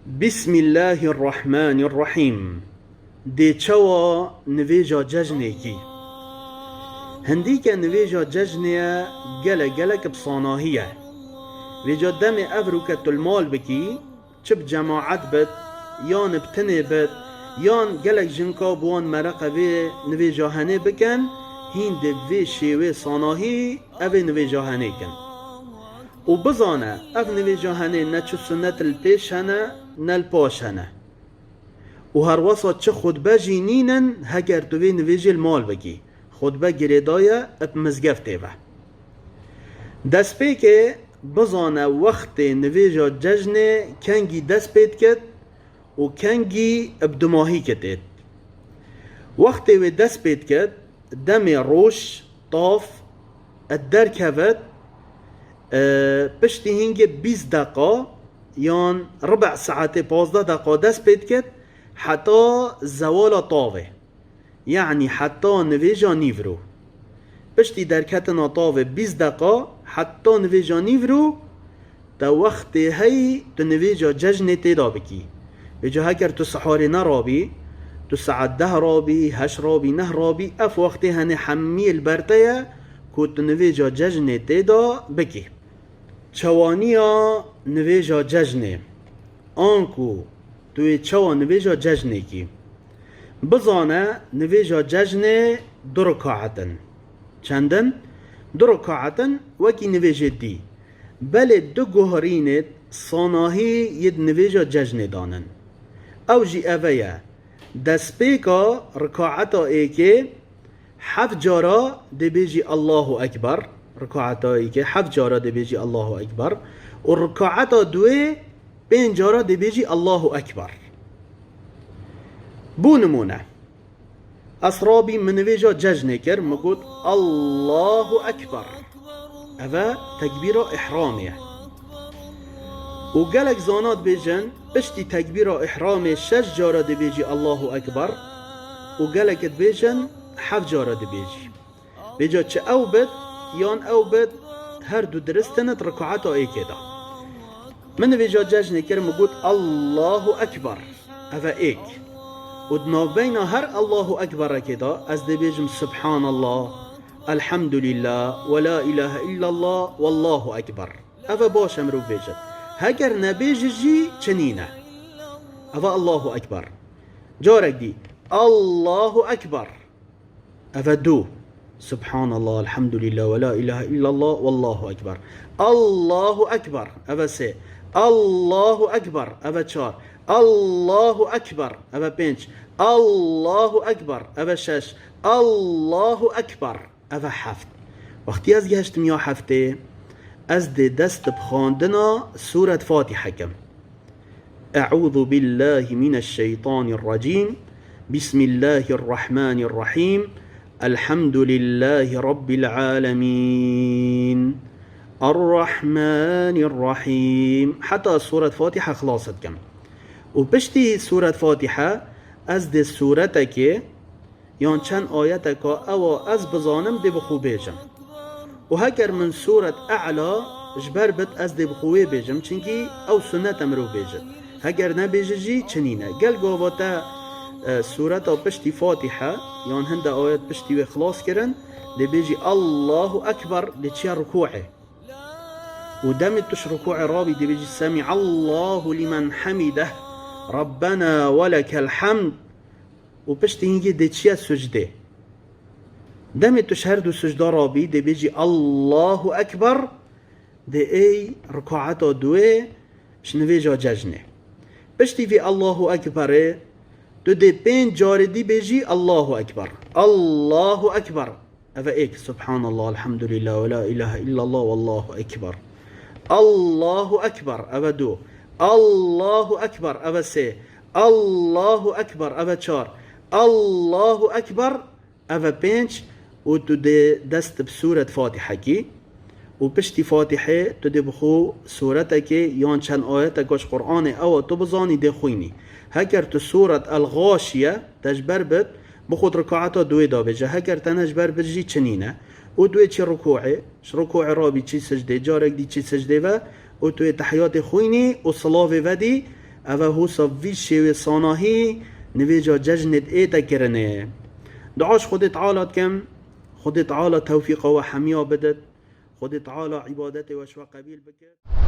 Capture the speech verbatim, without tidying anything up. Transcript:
Bismillahirrahmanirrahîm. Dê çawa nivêja cejnê kî? Hindîke nivêja cejnê ye gelek gelek bi sanahî ye. Vêca demê ev rûke tu li mal bikî, çi bi cemaet bit, yan bi tinê bit, yan gelek jinka bi wan mereqe vê nivêja henê bikin, hîn dê vê şêwê sanahî evê nivêja henê kin. Û bizane, ev nivêja henê ne çi sunet li pêş hene, ne li paş hene. Û herwesa çi xutbe jî nînin, heger tu vê nivêjê li mal bikî. Xutbe girêdaye bi mizgeftê ve. Destpêkê bizane wextê nivêja cejnê kengî dest pê dikit û kengî bi dumahî kitêt. Wextê wê dest pê dikit, demê roj, tav, derkevit, e, piştî hingê bîst deqa yan ribe saetê pazdeh deqa dest pê dikit, heta zewala tavê. Yanî heta nivêja nîvro. Piştî derketina tavê bîst deqa, heta nivêja nîvro, te wextê heyî tu nivêja cejnê tê de bikî. Vêca heger tu siharê nerabî, tu saet deh rabî, heşt rabî, neh rabî, ev wextê henê hemiyê li ber te ye ku tu nivêja cejnê tê de bikî. Çawaniya nivêja cejnê. Anku tu yê çawa nivêja cejnê kî? Bizane nivêja cejnê du rikaet in. Çend in? Du rikaet in, wekî nivêjê dî. Belê du guherînêt sanahî yê di nivêja cejnê danin. Ew jî eve ye. Destpêka rikaeta êkê heft cara dê bêjî Allahu Ekber. Rikaeta êkê heft cara dê bêjî Allahu Ekber. Û rikaeta duê pênc cara dê bêjî Allahu Ekber. Bû nimûne. Ez rabî min nivêja cejnê kir, min got, "Allahu Ekber." Eve tekbîra îhramê ye. Û gelek zana dibêjin, piştî tekbîra îhramê şeş cara dibêjî, "Allahu Ekber." Û gelek dibêjin, heft cara dibêjî. Vêca çi ew bit, yan ew bit, her du dirist in di rikaeta êkê de. Min nivêja cejnê kir, min got, "Allahu Ekber." Eve êk. Û di navbeyna her Allahu Ekberekê de ez dê bêjim, "Subhanallah, Elhamdulillah, ve la ilahe illallah, Wallahu Ekber." Eve baş e mirov bêjit. Heger nebêjit jî çi nîne. Eve Allahu Ekber. Carek dî, "Allahu Ekber." Eve du. Subhanallah, Elhamdulillah, ve la ilahe illallah, Wallahu Ekber. Allahu Ekber. Eve sê. Allahu Ekber. Eve çar. Allahu Ekber. Eve pênc. Allahu Ekber. Eve şeş. Allahu Ekber. Eve heft. Wextî ez gehiştim ya heftê, ez dê dest bi xwendina Sûret Fatîhe kim. Eûzu billahî mineşşeytanîrrecîm. Bismillahîrrahmanîrrahîm. Elhamdulillahî Rabbil alemîn. Errahmanîrrahîm. Heta Sûret Fatîhe xilas dikim. Û piştî Sûret Fatîhe ez dê sûretekê yan çend ayeteka ewa ez bizanim dê bi xwe bêjim. Û heger min Sûret E'la ji ber bit, ez dê bi xwe wê bêjim, çinkî ew sunnet e mirov bêjit. Heger nebêjit jî çi nîne. Gel gava te, e, sûreta piştî Fatîhe yan hinde ayet piştî wê xilas kirin, dê bêjî, "Allahu Ekber", dê çiya rukûê. Û demê tu ji rukûê rabî, dê bêjî, "Semî'allahu limen hamideh, Rabbena ve lekel hamd." Û piştî hingê dê çiye sucdê. Demê tu ji her du sucda rabî, dê bêjî, "Allahu Ekber", dê êy rikaeta duê ji nivêja cejnê. Piştî vê Allahu Ekberê, tu dê pênc carê dî bêjî, "Allahu Ekber, Allahu Ekber." Eve êk, Subhanallah, Elhamdulillah, ve la ilahe illallah, Wallahu Ekber. Allahu Ekber, eve du. Allahu Ekber, eve sê. Allahu Ekber, eve çar. Allahu Ekber, eve pênc. Û tu dê dest bi Sûret Fatîhe kî. Û piştî Fatîhê tu dê bi xwe sûretekê yan çend ayeteka ji Qur'anê ewa tu bizanî dê xwînî. Heger tu Sûret El-Xaşiye te ji ber bit, bi xwe di rikaeta duê de bêje. Heger te ne ji ber bit jî çi nîne. Û tu yê çî rukûê, ji rukûê rabî çî sicdê, carek dî çî sicdê ve û tu yê tehiyatê xwînî û silavê vedî, Ev e hosa vî şêwê sanahî nivêca cejnê ête kirinê. Dua ji Xwedê Teala dikim, Xwedê Teala tewfîqa we hemiya bidit, Xwedê Teala îbadetê we ji we qebîl bike.